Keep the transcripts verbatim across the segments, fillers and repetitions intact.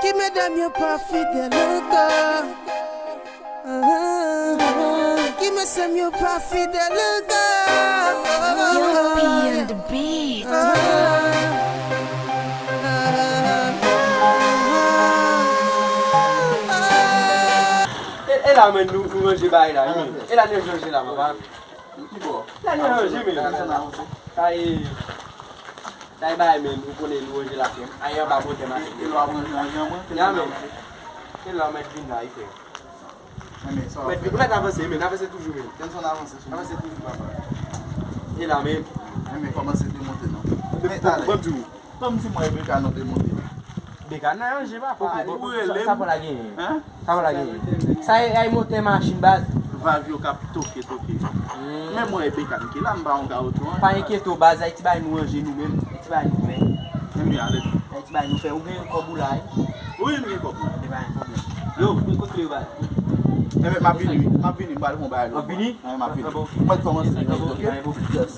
Ki medam yo pa fidèl ankò? Ki mesye yo pa fidèl ankò? Young P on the beat. E, e la menm nou, nou ranje bagay la, wi. E la nou ranje la, papa. Ki bò? La nou ranje, men. Sa e, sa e bagay, men, ou konnen nou ranje la, frè m. Ayè, anba motè masin. E lò ap ranje ranje an mwen? Ya, men. E lò mèt vin la, wi, frè m. Mèt vin, ou mèt avanse, men, avanse toujou, men. Tèl son avanse sou mwen. Avanse toujou, papa. E la, men. Men kòmanse demonte, non. Men talè. Ban m di w. Ban m di mwen, Rebecca, non, demonte. Rebecca, nan ranje, papa. Ou rele m. Sa pa la genyen. Hein? Sa pa la genyen. Sa e, e motè machin, baz. Valv yo k ap toke, toke. Men mwen, Rebecca, m ki la, m pa yon gawo tou, hein. Pa enkyete w, baz, Ayiti bay nou ranje nou menm. Ayiti bay nou fè. Men ale. Ayiti bay nou fè. Ou gen kòb ou la, wi. Wi, m gen kòb mwen. E pa gen pwoblèm. Yo, kote yo, baz? Enben, m ap vini, wi. M ap vini, m pral fè yon bagay lòt. W ap vini? Wi, m ap vini. Mwen kòmanse demonte, ok? Yes.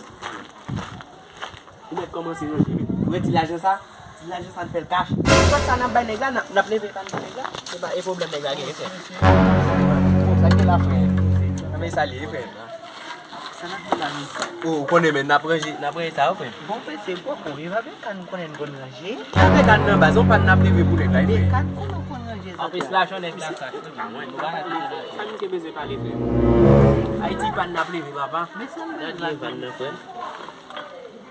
Ou mèt kòmanse ranje, men. Ou wè ti lajan sa? Ti lajan sa n fè l kach. Tout sa n ap bay nèg la, n ap, n ap leve pa n bay nèg la. Se pa e pwoblèm nèg la genyen, frè. Bon, sa k gen la, frè? Nan men sa l ye, frè. Sa n ap fè la, mesye? O, ou konnen, men n ap ranje, n ap ranje sa yo, frè. Bon, mesye, poko, e pa Bekan ou konnen n konn ranje? Sa Bekan nan baz, yon pa n ap leve pou nèg la, frè. Bekan konnen w konn ranje zafè. Anplis lajan nèg la kach, frè. Mwen, nou pa nan kite lajan. Sa misye bezwen pale, frè? Ayiti pa n ap leve, papa. Mesye, gade van nan, frè.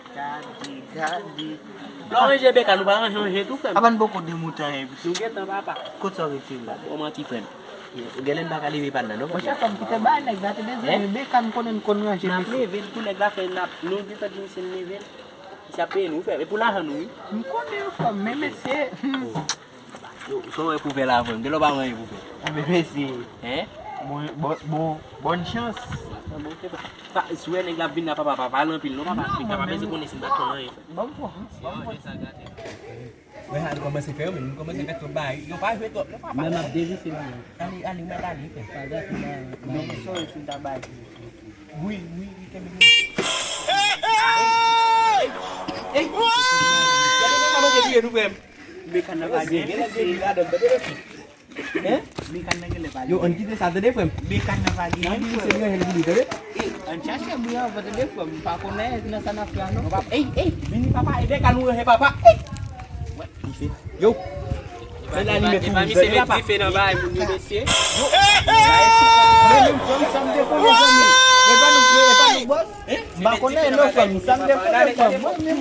Gade, gade. Lè w ranje Bekan, nou pa ranje ranje tou, frè m. Apa n poko demonte anyen, pis. Nou gentan, papa. Kot sa w retire la? Ou manti, frè m. Ou genlè m pa ka leve pa n nan, non, papa. Monchè, fò m kite bay nèg la, tande, zanmi, Bekan konnen n konn ranje, mesye. N ap leve l pou nèg la fè, n ap, nou gentan di misye n leve l. Misye ap peye nou, frè m. E pou lajan nou, wi. M konnen, frè m, men mesye. Yo, sa w wè pou fè la, frè m? Genlè w pa gen anyen pou fè. Enben, mesye. Hein? Bon, bon, bon, bòn chans. Pa, si w wè nèg la ap vin la, papa, pa pale anpil non, papa. Nèg la pa bezwen konnen si m pa t konn anyen, frè. Ban m fò, ban m fò. Wè, sa nou kòmanse fè yo menm, nou kòmanse fè twòp bagay. Yo pa jwe twòp non, papa. Men m ap devise bagay. Ale, ale, ou mèt ale, frè. Pa gate bagay. Donk, sòri si m ta bay. Wi, wi, wi, kenbe li. Ey! Ey! Gade kòman manje touye nou, frè m. Bekan nan pa gen. Hein? Bekan nan genlè pa gen. Yo, ann kite sa, tande, frè m. Bekan nan pa gen. Ann kite se manje li pou li, tande. Ey, ann chache bri anvan, tande, frè m. M pa konnen nan sa n ap fè a, non. Ey, ey, vini, papa. E Bekan nou ranje, papa. Ey! Yo! Fè la limyè tou wouj, tande, papa. Dife nan bagay moun yo, mesye. Yo! Mwen menm, frè m, sa m te konnen, zanmi. E pa nou, e pa nou, bòs. M pa konnen, non, frè m. Sa m te konnen, frè m. Mwen menm,